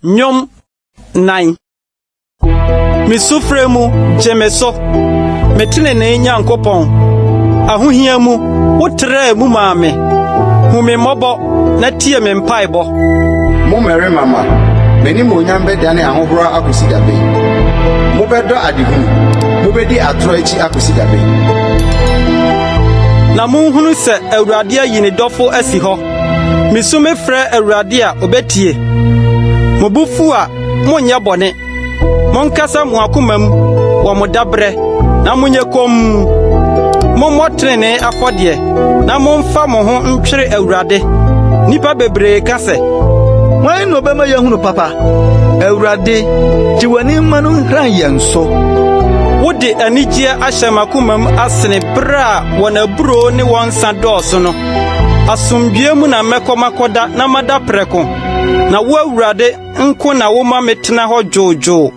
Nnwom 4. Me sufrɛ mu, gye me so, me trenee Nyankopɔn. Ahohia mu, wotrɛɛ mu maa me. Hu me mmɔbɔ na tie me mpaebɔ. Mo mmarima mma, m'animuonyam bɛdane ahohora akosi da bɛn? Mobɛdɔ adehunu, mubedi atoro akyi akosi da bɛn? Na munhunu sɛ Awurade ayi ne dɔfo asi hɔ. Misu mefrɛ Awurade a obetie. Mo bo fuw a, monnyɛ bɔne. Monkasa mo akoma mu wɔ mo dabrɛ, na monyɛ komm. Mommɔ trenee afɔdeɛ, na momfa mo ho ntwere Awurade. Nnipa bebree ka sɛ, Hwan na ɔbɛma yɛahunu papa? Awurade, gye w'ani ma no nhran yɛn so. Wode anigyeɛ ahyɛ m'akomam asene bere a wɔn aburoo ne wɔn nsa dɔɔso no. Asomdwoe mu na mɛkɔ makɔda na mada prɛko, na wo Awurade nko na woma metena hɔ dwoodwoo.